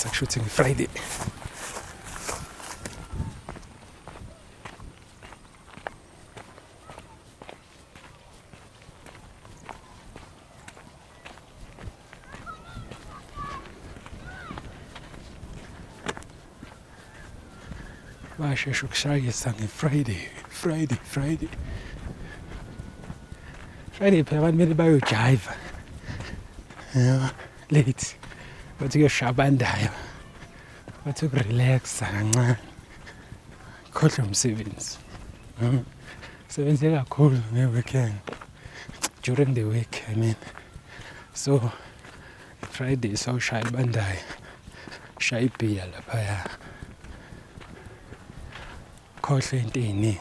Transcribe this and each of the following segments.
Kushuthi nge-Friday. Basheshe ukushayisa nge-Friday, Friday, Friday. Friday phela abantu kumele bayojayiva. Yeah, late. Bathi kuyoshaya abandayo. Bathi ukurelaxa kancane. Khohlwe umsebenzi. Sebenze kakhulu nge-weekend. During the week, I mean. So Friday sawushaya abandayo. Shaya ibhiya laphaya. Khohlwe into ey'ningi.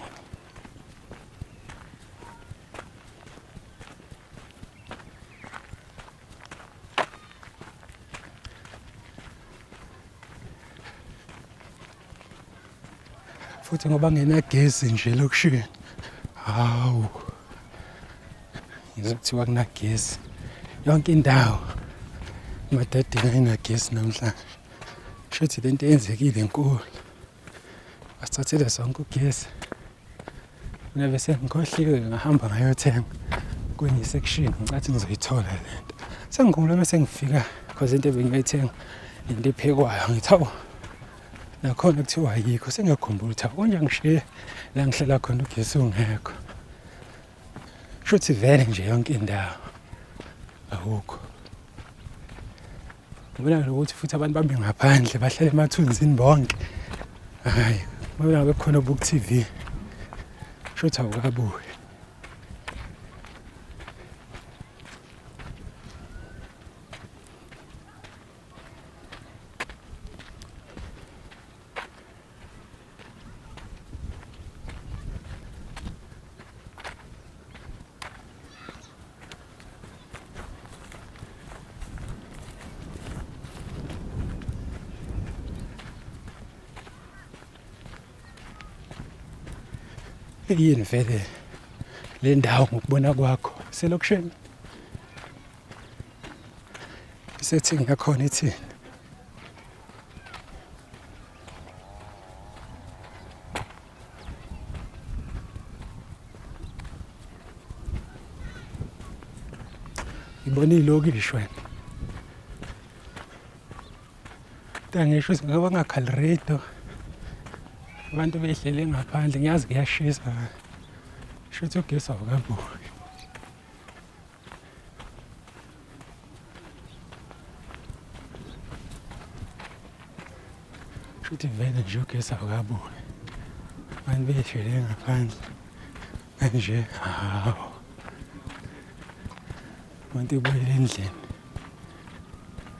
Futhi ngoba ngenagesi nje elokishini, hawu, ngizwe kuthiwa kunagesi yonke indawo, emadadeni ayinagesi namhlanje. Shuthi le nto eyenzekile inkulu, basithathele sonke ugesi. Mina bese ngikhohliwe ngahamba ngayothenga kwenye isection, ngicathi ngizoyithola le nto. Sengikhumbula uma sengifika cause into ebengiyoyithenga into ephekwayo, ngithi hawu, nakhona kuthiwa ayikho. Sengiyakhumbula ukuthi hawu, konje ngishiye la ngihlala khona ugesi ungekho. Shuthi vele nje yonke indawo awukho. Ngibona nokuthi futhi abantu bame ngaphandle bahlale emathunzini bonke. Hhayi, uma ngabe kukhona obuku-T_V, shuthi awukabuyi. Yini vele le ndawo ngokubona kwakho iselokishini? Isethingi yakhona ithini? Ngibona ilokishi wena. Ngisho ukuthi ngoba bangakhali radio abantu behlele ngaphandle, ngiyazi kuyashisa, shuthi ugesi awukabuyi. Shuthi vele nje ugesi awukabuyi, abantu behlele ngaphandle kanje. Hawu, umuntu ebuyele endlini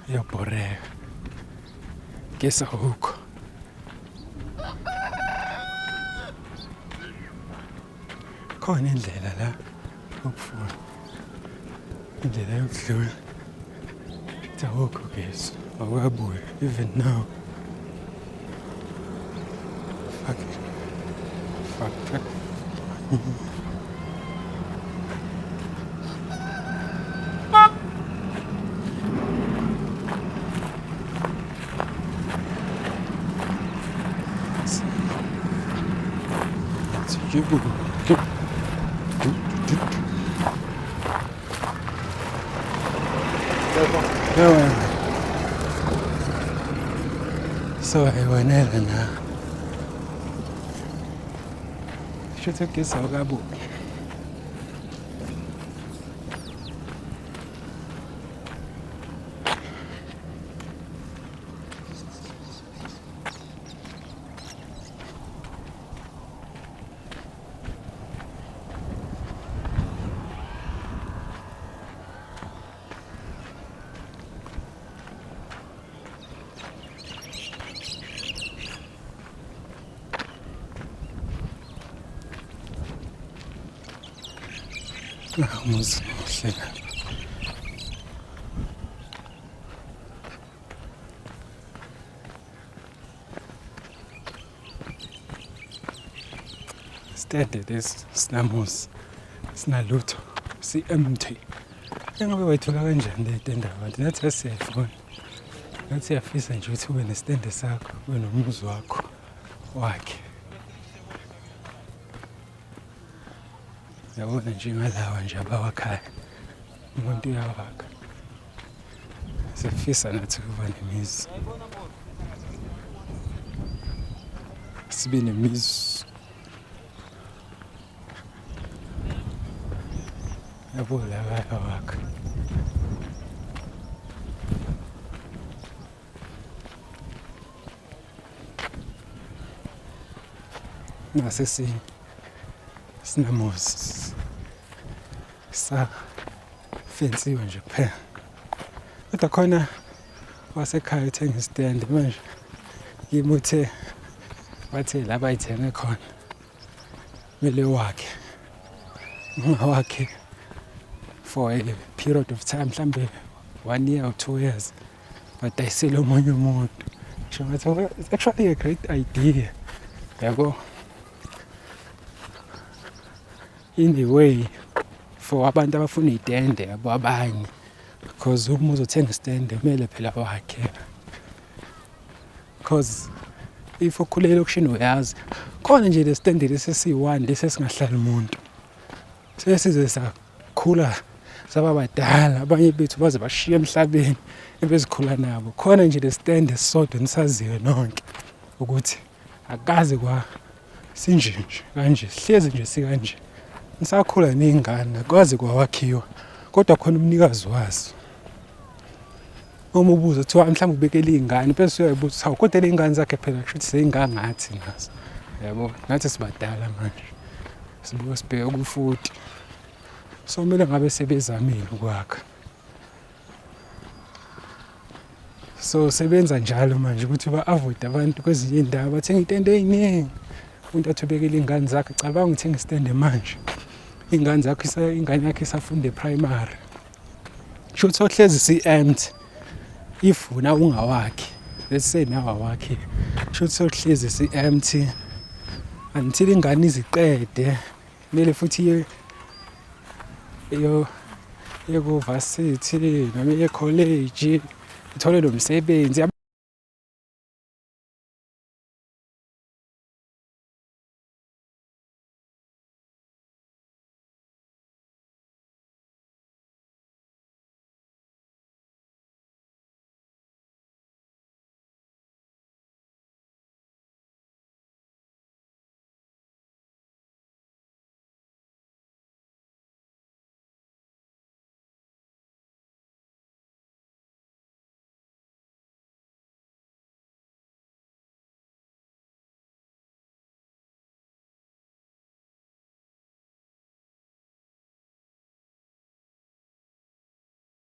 uyabhoreka, gesi awukho. Khona indlela la yokufuna, indlela yokudlula, futhi awukho ugesi, awukabuyi even now. Fuck, fuck, fuck. So ayibonela na. Shuthi ugesi awukabuyi. Umuzi muhle lapha. Stende lesi sinamuzi, sinalutho, si-empty. Engabe bayithola kanjani le tende abantu? Nathi sesiyayifuna. Ngathi uyafisa nje ukuthi ube nesitende sakho, ube nomuzi wakho wakhe. Yabona nje ngalawa nje abawakhayo, umuntu uyawakha. Siyafisa nathi ukuba nemizi, sibe nemizi. Yabo la bayawakha. Nase sinamuzi sa fensiwe nje kuphela, kodwa khona wasekhaya uthenga isitendi manje kimi, uthe bathe la bayithenge khona kumele wakhe, ungawakhe for a period of time, mhlambe 1 year or 2 years, badayisele omunye umuntu. Ngisho ngathi it's actually a great idea, yabo, in the way for abantu abafuna iy'tende, yabo, abanye, because uma uzothenga isitende kumele phela wakhe, because if ukhulele elokishini uyazi khona nje le stende lesi esiyi-one lesi esingahlali umuntu. Sesize sakhula saba badala, abanye bethu baze bashiya emhlabeni ebezikhula nabo, khona nje le stende esisodwa nisaziyo nonke ukuthi akaze kwa sinje nje kanje, sihlezi nje sikanje, nisakhula ney'ngane, akwaze kwawakhiwa, kodwa khona umnikazi wazo. Uma ubuza kuthiwa mhlawumbe ubekele iy'ngane, bese uyayibuza ukuthi hawu, kodwa ley'ngane zakhe phela kusho ukuthi sey'ngangathi nazo, yabo, nathi sibadala manje, sibuke sibheke ku-40, so kumele ngabe sebezamile ukwakha. So sebenza njalo manje ukuthi ba-avoid abantu kwezinye iy'ndawo bathenga iy'tende ey'ningi, umuntu athi ubekele iy'ngane zakhe. Cabanga uthenga isitende manje, iy'ngane zakho, ingane yakho isafunda e-primary, kusho ukuthi sohlezi si-empty if wena ungawakhi. Let's say nawe awakhi, kusho ukuthi sohlezi si-empty until ingane iziqede, kumele futhi iye iyo iye ku-varsity noma iye college, ithole lo msebenzi.